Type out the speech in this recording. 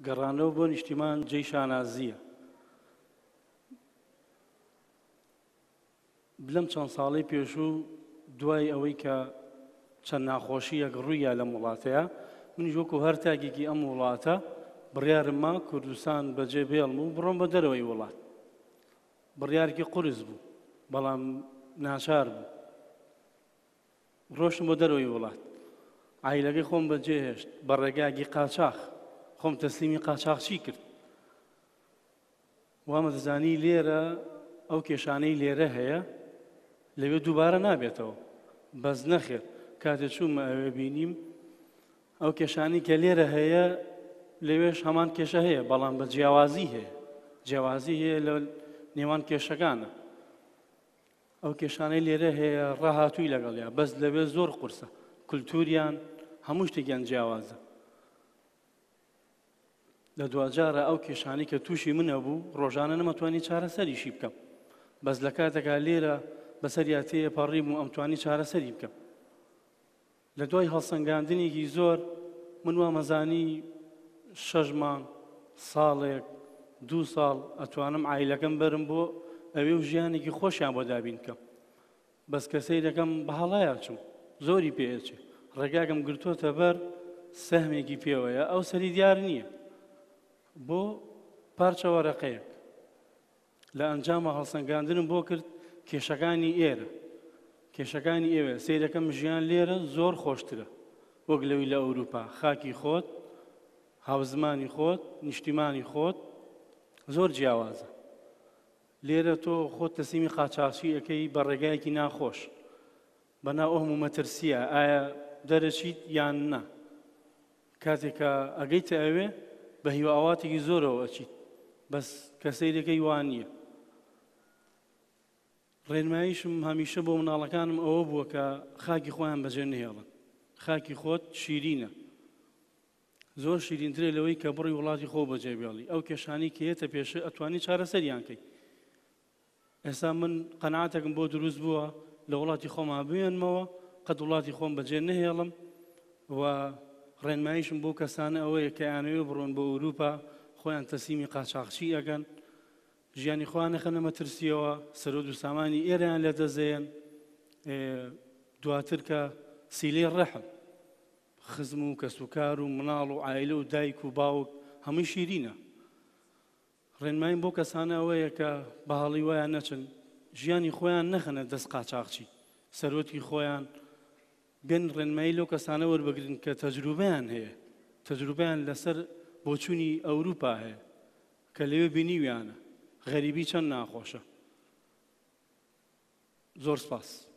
گەڕانەوە بۆ نیشتیمان جێی شانازییە. لەم چەند ساڵەی پێشوو دوای ئەوەی کە چەند ناخۆشییەک ڕوویا لەم وڵاتەیە، منیش وەکو هەر تاکێکی ئەم وڵاتە بڕیارم ما کوردستان بەجێ بێڵم و بڕۆم بە دەرەوەی وڵات. بڕیارێکی قورس بوو، بەڵام ناچار بوو. ڕۆشتم بۆ دەرەوەی وڵات. عایلەکەی خۆم بەجێهێشت بە ڕێگایەکی قاچاخ. خۆم تەسلیمی قاچاخچی کرد. وامەدەزانی لێرە ئەو کێشانەی لێرە هەیە لەوێ دووبارە نابێتەوە. بەس نەخێر کاتێ چوومە ئەوێ بینیم ئەو کێشانەی کە لێرە هەیە لەوێش هەمان کێشە هەیە بەڵام بە جیاوازی هەیە. جیاوازی هەیە لە نێوان کێشەکانە. ئەو کێشانەی لێرە هەیە ڕاهاتووی لەگەڵیا بەس لەوێ زۆر قورسە کولتوریان هەموو شتێکیان جیاوازە لە دواجارە ئەو کێشانەی کە تووشی منە بوو ڕۆژانە نەمەتوانی چارەسەریشی بکەم بەس لە کاتێکا لێرە بەسەریا تێپەڕیم و ئەمتوانی چارەسەری بکەم لە دوای هەڵسەنگاندنێکی زۆر من وامەزانی شەش مانگ، ساڵێک، دوو ساڵ ئەتوانم عایلەکەم بەرم بۆ ئەوێ و ژیانێکی خۆشیان بۆ دابین بکەم. بەس کە سەیرەکەم بە هەڵەیا چووم. زۆری پێ ئەچێ. ڕێگاکەم گرتۆتە بەر سەهمێکی پێوەیە ئەو سەری دیار نییە. بۆ پارچە وەرەقەیەک. لە ئەنجاما هەڵسەنگاندنم بۆ کرد کێشەکانی ئێرە کێشەکانی ئێوە سەیرەکەم ژیان لێرە زۆر خۆشترە وەک لەوی لە ئەوروپا خاکی خۆت هاوزمانی خۆت نیشتیمانی خۆت زۆر جیاوازە لێرە تۆ خۆت تەسلیمی قاچاخچی ئەەکەی بە ڕێگایەکی ناخۆش بەناو ئەو هەموو مەترسییە ئایا دەرەچیت یان نا؟ کاتێک کە ئەگەیتە ئەوێ بە هیوا ئاواتێکی زۆرەوە ئەچیت بەس کە سەیرەکەی وا نییە. ڕێنماییشم هەمیشە بۆ مناڵەکانم ئەوە بووە کە خاکی خۆیان بەجێ نەهێڵن. خاکی خۆت شیرینە. زۆر شیرینترە لەوەی کە بڕی وڵاتی خۆ بەجێ بێڵی. ئەو کێشانەی کە یەتە پێشێ ئەتوانی چارەسەریان کەی. ئێستا من قەناعەتێکم بۆ دروست بووە لە وڵاتی خۆما بمێنمەوە قەت وڵاتی خۆم بەجێ نەهێڵم و ڕێنماییشم بۆ کەسانە ئەوەیە کە ئەیانەوێ بڕۆن بۆ ئەوروپا خۆیان تەسلیمی قاچاخچی ئەکەن ژیانی خۆیان نەخەنە مەترسیەوە سەرۆت و سامانی ئێرەیان لەدەست دەیەن دواتر کە سیلەی ڕەحم خزم و کەسوکار و مناڵ و عایلە و دایک و باوک هەمووی شیرینە ڕێنماییم بۆ کەسانە ئەوەیە کە بە هەڵی وایان نەچن، ژیانی خۆیان نەخەنە دەست قاچاغچی، سەروەتی خۆیان بێن ڕێنمایی لەو کەسانە وەربگرن کە تەجروبەیان هەیە، تەجروبەیان لەسەر بۆچوونی ئەوروپا هەیە، کە لەوێ بینیویانە غەریبی چەند ناخۆشە. زۆر سپاس.